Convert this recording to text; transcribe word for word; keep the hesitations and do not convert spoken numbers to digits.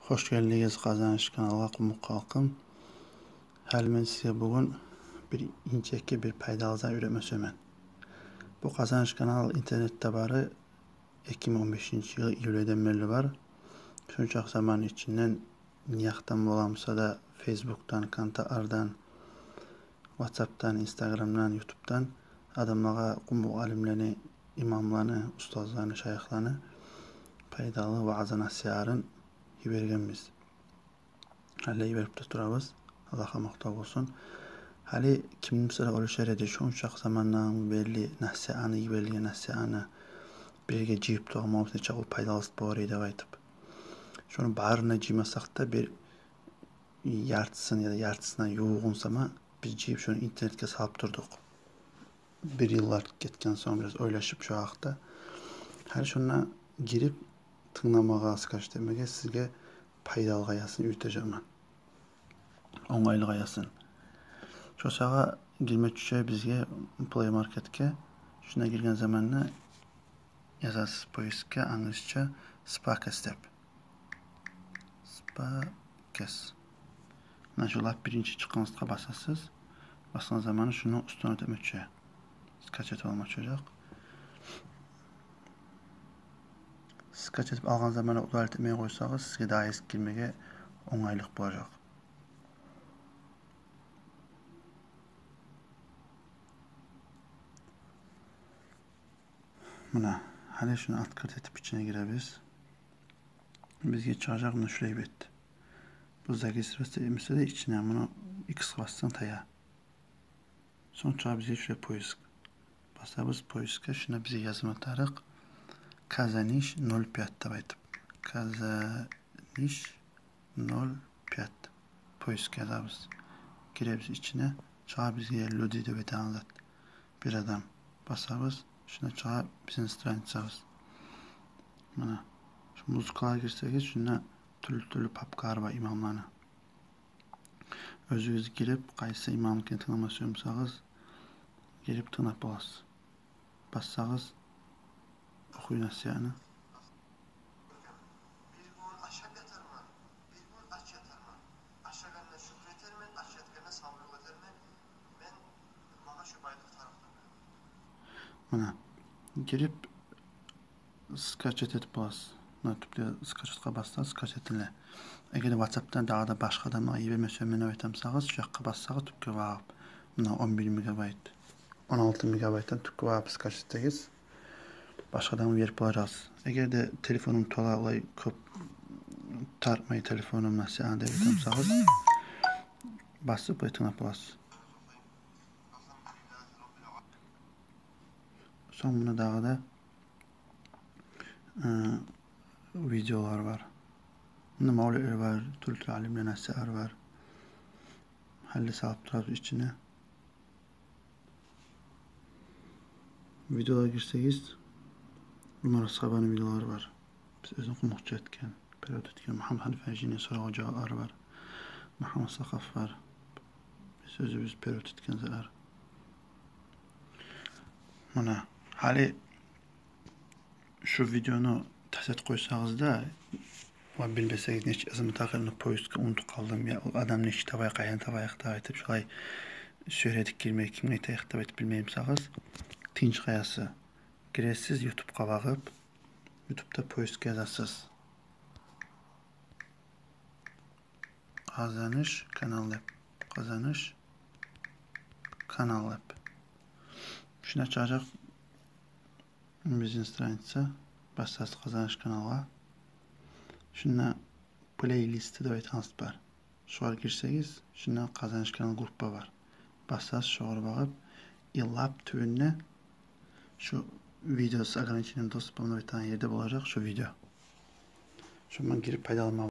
Хош гелдигиз Къазаныш каналгъа, къумукъ халкъым. Гьали мен сизге бугюн бир инчекей, бир пайдалы зат уьйретме сюемен. Бу Къазаныш канал интернетде бары эки минг он бешинчи йыл июль айдан берли бар. Шончакъы заман ичинде не якъдан боламса да, Фейсбукдан, Контактлардан, Ватсапдан, Инстаграмдан, Ютубдан адамлагъа къумукъ алимлени, имамланы, устазланы, шайыхланы пайдалы ваъза-насигьатларын йибергенбиз. Гьали йиберип де турабыз. Аллагьгъа макътав болсун. Гьали кимсе де ойлашар эди, шончакъы замандан берли насигьатны, йиберилген насигьатны бирге жыйып тургъан болсакъ, нечакъы пайдалы болар эди деп айтып. Шону барын да жыймасакъ да, бир яртысын яда яртысына ювугъун сама биз жыйып, шону интернетге салып турдукъ. Бир йыллар гетген сонг, бираз ойлашып шо гьакъда. Гьали шонда гирип тынгламагъа, скачать этмеге сизге пайдалы къайсын уьйретежекмен. Онгайлы къайсын. Шо сагъа гирме тюше бизге Play Marketге. Шунда гирген заманда язасыз поискге англисче Spacks деп. Spacks. Муна шу лап биринчи чыкъгъан затгъа басасыз. Басгъан заманы шуну уьстюне тепме тюше. Скачать этип алма тюшежек. Скачать этип алгъан заманы удалить этмей къойсагъыз, сизге дагъы эсги гирмеге онгайлыкъ болажакъ. Муна, гьали шуну открыть этип ичине гиребиз. Бизге чыгъажакъ муна шулай бет. Бу зарегистрироваться этмесе де ичине, муна X-гъа бассанг тая. Сонг чыгъа бизге шулай поиск. Басабыз поискге, шунда бизге язма тарыкъ Казаниш ноль пять деп айтып. Казаниш ноль пять. Поиск язабыз. Гиребиз ичине, чыгъа бизге люди деп айтагъан зат. Бир адам. Басабыз, шунда чыгъа бизин страницабыз. Муна, шу музыкалагъа гирсегиз, шунда тюрлю-тюрлю папкалар бар имамланы. Оьзюгюз гирип, къайсы имамныкин тынглама сюе бусагъыз, гирип тынглап боласыз. Бассагъыз, охуй насигьатны. Бир гюн ашап ятарман, бир гюн ач ятарман. Ашагъанда шюкюр этермен, ач ятгъанда сабурлукъ этермен. Мен, магъа шу байлыкъ тарыкъдыр. Муна, гирип скачать этип боласыз. Муна тюпде скачатьгъа бассагъыз, скачать этиле. Эгер де ватсапдан дагъы да башгъа адамлагъа йиберме сюемен деп айта бусагъыз, шу якъгъа бассагъыз тюпге багъып. Муна он бир мегабайт, он алты мегабайтдан тюпге багъып скачать этегиз. Башгъа адамгъа йиберип болажакъсыз. Эгер де телефонум тола, олай кёп тартмай телефонум насигьатны деп айта бусагъыз, басып, былай тынглап боласыз. Сонг муна дагъы да, э, видеолар бар. Муна мавлетлер бар, тюрлю-тюрлю алимлени насигьатлары бар. Гьали салып турабыз ичине. Видеолагъа гирсегиз, Умар асгьабаны видеолары бар. Биз оьзюн къумукъча этген, перевод этген. Мугьаммад Ханиф гьажини сорав-жаваплары бар. Мугьаммад Сакъаф бар. Биз оьзюбюз перевод этген затлар. Муна, гьали шу видеону тас этип къойсагъыз да, ва билмесегиз, нечик язма тарыкъ, поискге унутуп къалдым, я ол адамны нечик табайыкъ, къайдан табайыкъ деп айтып, шулай сёйледик гирмей, кимге айтайыкъ деп айтып билмей бусагъыз, тынч къаясы. Гиресиз ютубгъа багъып, ютубда поискге язасыз Къазаныш канал деп. Къазаныш канал деп. Шунда чыгъажакъ бизин страница. Басасыз Къазаныш каналгъа. Шунда плейлисты деп айтагъан зат бар. Шогъар гирсегиз, шунда Къазаныш канал группа бар. Басасыз шогъар багъып, и лап тюбюнде шу видео с ограниченным доступом деп айтагъан ерде болажакъ шу видео. Шондан гирип пайдаланма